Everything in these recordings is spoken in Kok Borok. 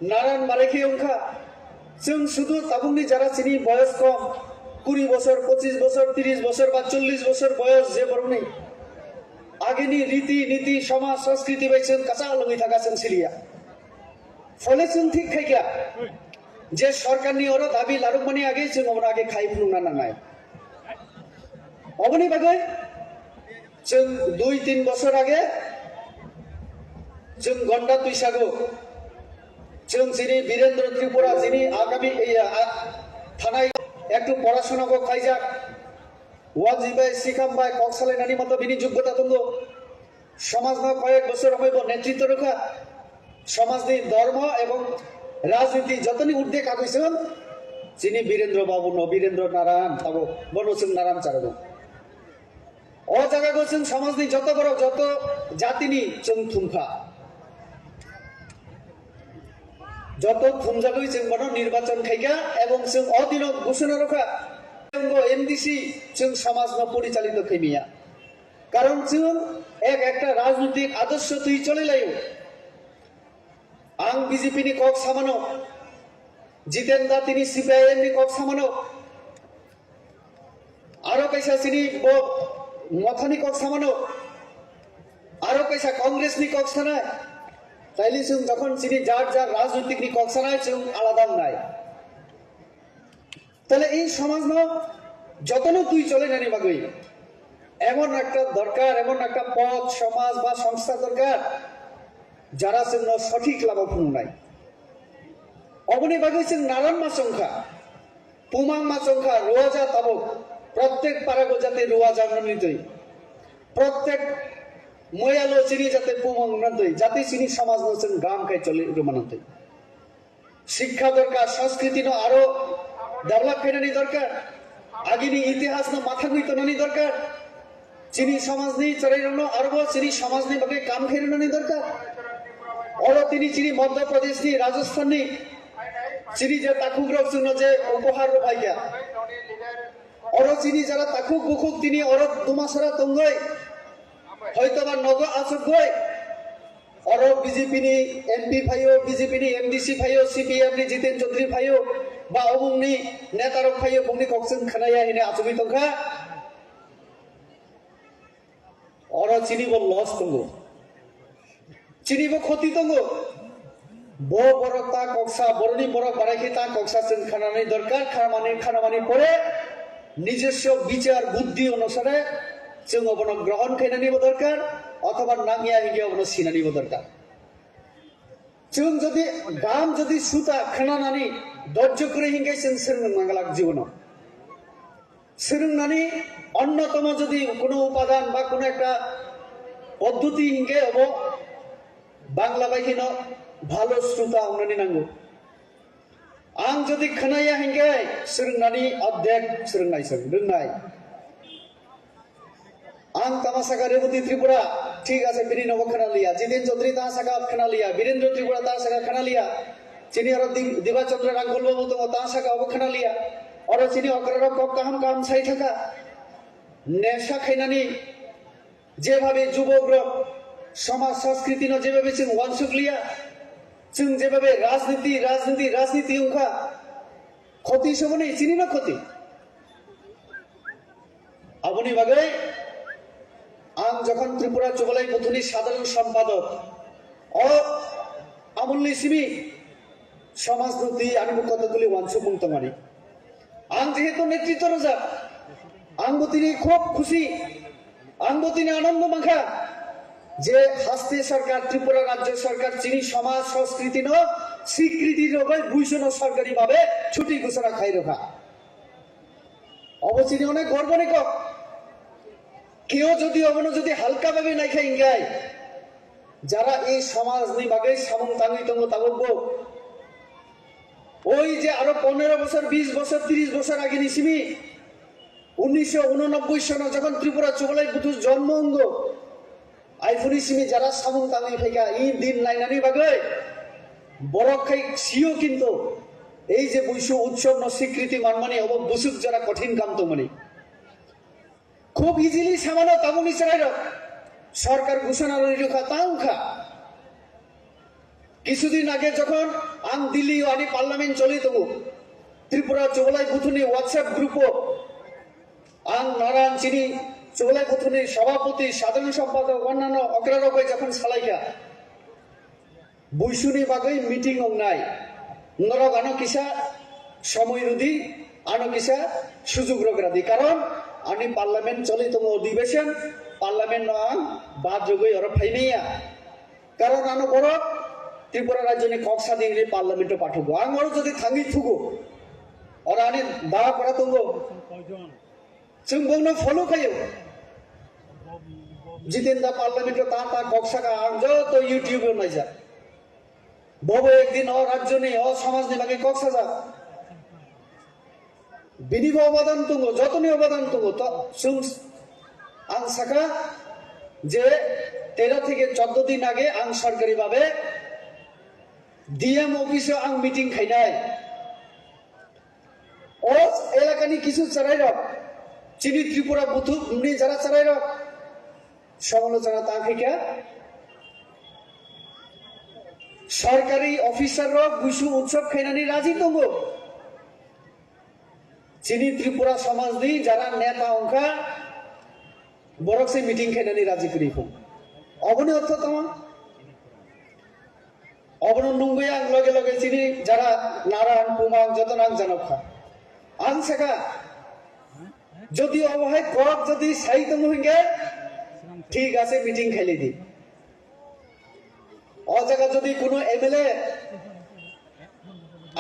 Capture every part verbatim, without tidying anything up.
Naran barai khe wngkha. Chwng sudu tabukni jara chini boyos kom, kuri bosor, pochis bosor, tris bosor ba chollis bosor boyos je borokni agini riti niti, somaj, sanskriti bai chwng kwchak lwngwi thangkha, chwng siliya. Phole chwng thik khaikha je sorkarni oro dabi larukmani age chwng obono age khai phunukna nangnai. Oboni bagwi chwng dui tin bosor age chwng gonda twisago chwng chini Birendra Tripura chini agami, eh, a, thanai ektu porashonago khaijak, wajibai sikham bai kok salainani moto bini joggota tongo. Somajno koyek bosor romwi bo netritw rwkha. Somajni dhormo ebong rajniti jotoni urdhwe kagwi chwng chini Birendra Babuno, Birendra Naran abo, bono chwng Naran charwgo. O jagao chwng somajni joto borok, joto jatini chwng thumkha. Joto thumjagwi chwng bono nirbachon khaikha ebong chwng o dino ghoshona rwkha. Chwng bo M D C chwng somajno porichalito khaimiya. Karon chwng ek ekta rajnitik adorsho twi choli laio. Ang B J P ni kok samano, Jiten Da tini C P I M ni kok samano, aro kaisa chini bo Mothani kok samano, aro kaisa Congress ni kok sanai. Taile chwng jokhon chini jar jar rajnitik ni kok sanai chwng alada wngnai. Tale ei somajno jotono twi cholainani bagwi emon ekta dorkar, emon ekta pod, somaj ba songstha dorkar, jara chwngno sothik lama phunuknai. Oboni bagwi chwng naran ma chongkha, pumang ma chongkha, ruwaja tabuk, prottek parago jate ruwaja wngnani twi, prottek moyalo chini jate pumang wngnani twi, jate chini somajno chwng gam khai choli rwmani twi. Sikha dorkar, sanskriti no aro develop khainani dorkar, agini itihas no mathangwi tonani dorkar, chini somajni chwrairokno aro bo chini somajni bagwi kam khainani dorkar. Oro tini chini Madhya Pradesh ni, Rajasthan ni chini je takhukrok chwngno je upohar rw phaikha, oro chini jara takhuk bukhuk tini oro dumasara tongwi hoitoba nogo achukgwi oro B J P ni M P phaio, B J P ni M D C phaio, C P I M ni Jiten Chaudhary phaio, ba obongni netarok phaio, bongni kok chwng khnaya hini achugwi tongkha. Oro chini bo loss tongo, chini bo khoti tongo. Bo borok ta koksa, boroni borok barai khe ta koksa chwng khanani dorkar, khanamani, khanamani pore nijoswo bichar buddhi onusare chwng obono grohon khainani bo dorkar, othoba nangya hingke obono sinani bo dorkar. Chwng jodi gam jodi suta khananani dojjo kwrwi hingke chwng swrwng nangwlak jibono. Swrwngnani onnotomo jodi kuno upadan ba kuno ekta poddoti hingke obo Bangla bai kheno bhalo sruta wngnani nango. Ang jodi khnaya hingke swrwngnani ordek swrwngnai se, rwngnai. Ang tama saka Reboti Tripura, thik ase, bini nogo khna liya. Jiten Chaudhary ta saka khna liya. Birendra Tripura ta saka khna liya. Chini oro Di-, Diba Chandra Rangkhol babu tongo, ta saka obo khna liya. Oro chini okrarok kok kaham kaham sai thaka. Nesha khainani jebhabe jubokrok somaj sanskriti no jebhabe chwng wansuk liya. Chwng jebhabe rajniti, rajniti, rajniti wngkha. Khoti soboni chini no khoti. Aboni bagwi ang jokhon Tripura Chubalai Buthuni sadharon sompadok, o amolni simi somajno twi ani bo kotokguli wansukmung tongmani. Ang jehetu netritw rwjak, ang bo tini khub khusi, ang bo tini anondo mankha je haste sarkar, Tripura rajyo sarkar chini somaj sanskriti no sikriti rwgwi buisono sarkari babe chuti ghosona khai rwkha. Obo chini onek gorboni kok. Keo jodi obono jodi halka bhabe naikha hingai, jara ei somajni bagwi samung tangwi tongo tabukbo, oi je aro pondro bosor, bis bosor, tris bosor agini simi, unnisho unanobboi sono jokhon Tripura Chubalai Buthu jonmo wngo, Aifuri simi jara samung tangwi phaikha, i din lainani bagwi borok khai sio kintu ei je buisu utsob no sikriti manmani obo busuk jara kothin kam tongmani. Khub easily samano tabukni chwrairok sorkar ghosona rwi rwkha, ta wngkha. Kisudin age jokhon ang Delhi o ani parliament choli tongo, Tripura Chubalai Buthuni WhatsApp group o ang Naran chini Chubalai Buthuni sabhapati, sadharan sompadok, onnanno okra rok bai jokhon salaikha, buisuni bagwi meeting wngnai, norok ano kisa somoi rwdi, ano kisa sujug rok rwdi, karon ani parliament choli tongo, adhibeshon, parliament no ang bad rwgwi oro phaimaya. Karon ano borok Tripura rajyoni kok sadingni parliament o pathugo. Ang oro jodi thangwi thugo, oro ani da kora tongo. Chwng bongno follow khayo. Jiten da parliament o ta ta kok saka ang joto YouTube o naijak. Bobo ekdin o rajyoni, o somajni bagwi kok sajak. Bini bo obadan tongo, jotoni obadan tongo. To, chwng, ang saka je tero theke choddo din age ang sorkari babe D M office o ang meeting khainai. O elakani kisu chwrairok, chini Tripura Buthuni jara chwrairok, somalochona tang khaikha. Sorkari officer rok buisu utsob khainani raji tongo. Chini Tripura somajni jara neta wngkha, borok se meeting khainani raji kwrwi phung. Oboni ortho tamo? Obono nungwi ang loge loge chini jara Naran, Pumang jotono ang janok kha. Ang saka, jodi obo hai kok jodi sai tongo hwnkhe, thik ase, meeting khailai di. O jaga jodi kuno M L A,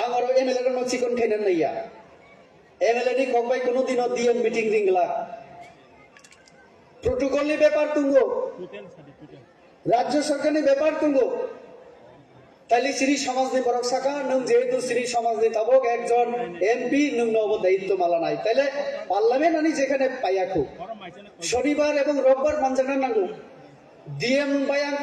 ang oro M L A rokno chikon khaina naiya. M L A ni kok bai kuno dino D M meeting ringla. Protocol ni bepar tongo. Rajya sarkar ni bepar tongo. Taile chini somaj ni borok saka, nwng jehetu chini somaj ni tabok ekjon M P, nwng no obo daitto malanai. Taile parliament ani jekhane paiya khu. Shonibar ebong Robbar manjakna nango. D M bai ang